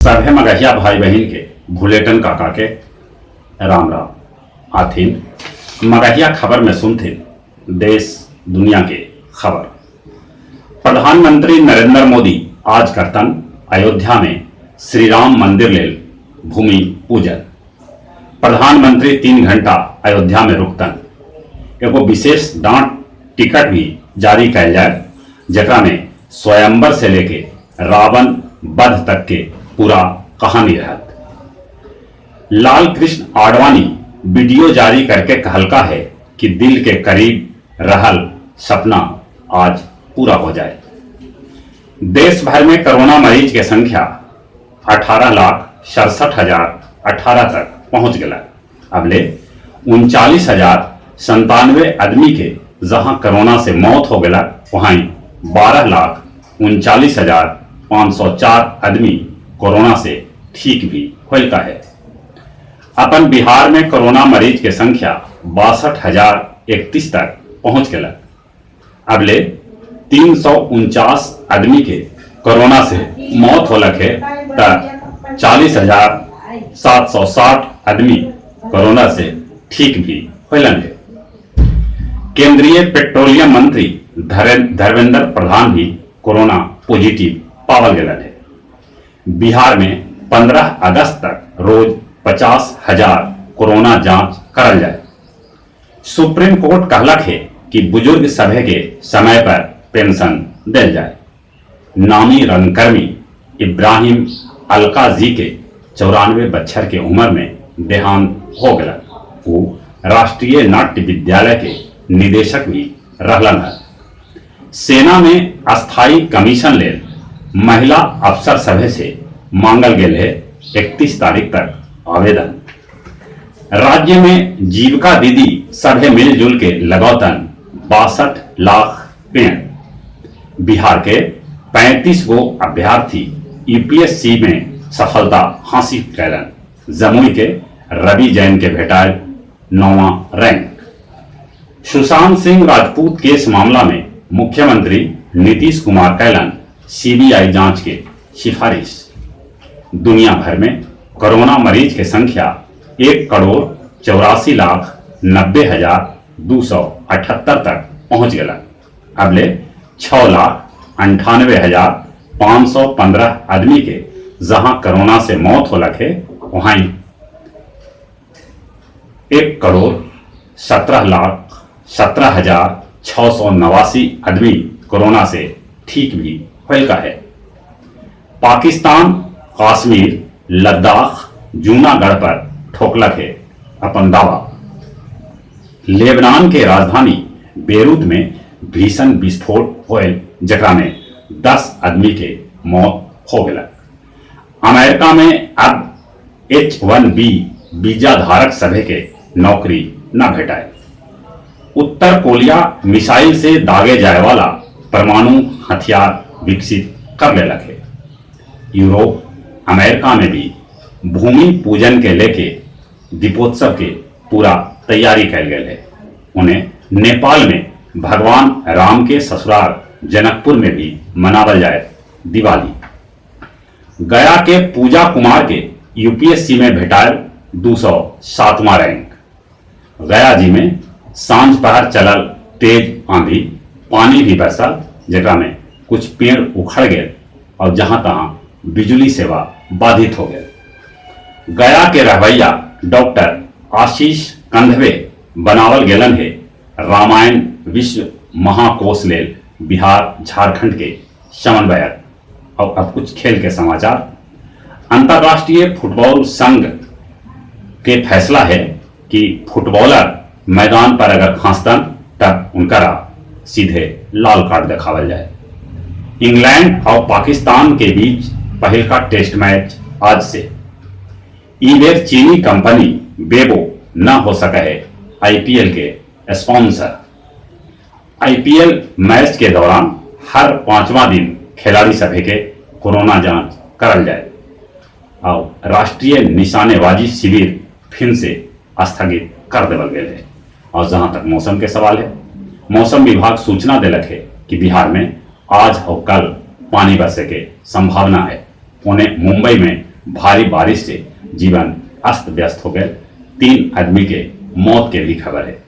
सभे मगहिया भाई बहिन के भुलेटन काका के राम राम। आथिन मगहिया खबर में सुनथिन देश दुनिया के खबर। प्रधानमंत्री नरेंद्र मोदी आज करतन अयोध्या में श्री राम मंदिर लेल भूमि पूजन। प्रधानमंत्री 3 घंटा अयोध्या में रुकतन। एगो विशेष डाक टिकट भी जारी कैल जाए, जेकरा में स्वयंवर से लेके रावण वध तक के पूरा कहानी रहत। लाल कृष्ण आडवाणी वीडियो जारी करके कहलका है कि दिल के करीब रहल सपना आज पूरा हो जाए। देश भर में कोरोना मरीज के संख्या 18,67,018 तक पहुंच गया। अबले 39,097 आदमी के जहां कोरोना से मौत हो गया, वहीं 12,39,504 आदमी कोरोना से ठीक भी होल का है। अपन बिहार में कोरोना मरीज के संख्या 62,031 तक पहुंच गया। अबले 349 आदमी के कोरोना से मौत होलक है त 40,760 आदमी कोरोना से ठीक भी होलन है। केंद्रीय पेट्रोलियम मंत्री धर्मेंद्र प्रधान भी कोरोना पॉजिटिव पावल गए है। बिहार में 15 अगस्त तक रोज 50,000 कोरोना जांच करल जाए। सुप्रीम कोर्ट कहलक है कि बुजुर्ग सभे के समय पर पेंशन दिल जाए। नामी रंगकर्मी इब्राहिम अलकाजी के 94 बच्छर के उम्र में देहांत हो गया। वो राष्ट्रीय नाट्य विद्यालय के निदेशक भी रहलन है। सेना में अस्थायी कमीशन लेल महिला अफसर सभे से मांगल गेल है 31 तारीख तक आवेदन। राज्य में जीविका दीदी सभे मिलजुल के लगौतन 62 लाख पेड़। बिहार के 35 गो अभ्यर्थी यूपीएससी में सफलता हासिल कैलन। जमुई के रवि जैन के भेटायल 9वां रैंक। सुशांत सिंह राजपूत केस मामला में मुख्यमंत्री नीतीश कुमार कैलन सीबीआई जांच के सिफारिश। दुनिया भर में कोरोना मरीज के संख्या 1,84,90,278 तक पहुंच गया। अबले 6,98,515 आदमी के जहां कोरोना से मौत होलक है, वहीं 1,17,17,689 आदमी कोरोना से ठीक भी होल का है। पाकिस्तान कश्मीर, लद्दाख, जूनागढ़ पर ठोकलक है अपन दावा। लेबनान के राजधानी बेरूत में भीषण विस्फोट होल, जकरा में 10 आदमी के मौत हो गया। अमेरिका में अब H-1B visa धारक सभे के नौकरी न भेटाए। उत्तर कोरिया मिसाइल से दागे जाए वाला परमाणु हथियार विकसित कर लेलक है। यूरोप अमेरिका में भी भूमि पूजन के लेके दीपोत्सव के पूरा तैयारी कैल गए है। उन्हें नेपाल में भगवान राम के ससुराल जनकपुर में भी मनावल जाए दिवाली। गया के पूजा कुमार के यूपीएससी में भेटायल 207वां रैंक। गया जी में सांझ पहर चलल तेज आंधी, पानी भी बरसल, जेकरा में कुछ पेड़ उखड़ गए और जहां तहां बिजली सेवा बाधित हो गए। गया के रहवैया डॉक्टर आशीष कंधवे बनावल गेलन है रामायण विश्व महाकोश लेल बिहार झारखंड के समन्वयक। और अब कुछ खेल के समाचार। अंतर्राष्ट्रीय फुटबॉल संघ के फैसला है कि फुटबॉलर मैदान पर अगर खांसतन तब उनका सीधे लाल कार्ड दिखावल जाए। इंग्लैंड और पाकिस्तान के बीच पहल का टेस्ट मैच आज से। ई बेर चीनी कंपनी बेबो न हो सके है आईपीएल के स्पॉन्सर। आईपीएल मैच के दौरान हर 5वां दिन खिलाड़ी सभे के कोरोना जांच करल जाए। और राष्ट्रीय निशानेबाजी शिविर फिर से स्थगित कर देवल गए है। और जहां तक मौसम के सवाल है, मौसम विभाग सूचना दिलक है कि बिहार में आज और कल पानी बरसे के संभावना है। उन्हें मुंबई में भारी बारिश से जीवन अस्त-व्यस्त हो गेल। 3 आदमी के मौत के भी खबर है।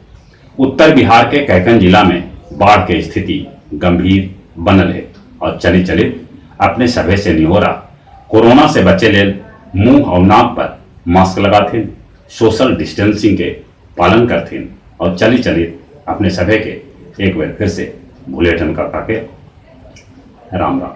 उत्तर बिहार के कैकन जिला में बाढ़ के स्थिति गंभीर बनल है। और चली चलित अपने सभे से निहोरा, कोरोना से बचे लेल मुंह और नाक पर मास्क लगाथिन, सोशल डिस्टेंसिंग के पालन करथिन। और चली चलित अपने सभे के एक बार फिर से भुलेटन काका के राम राम।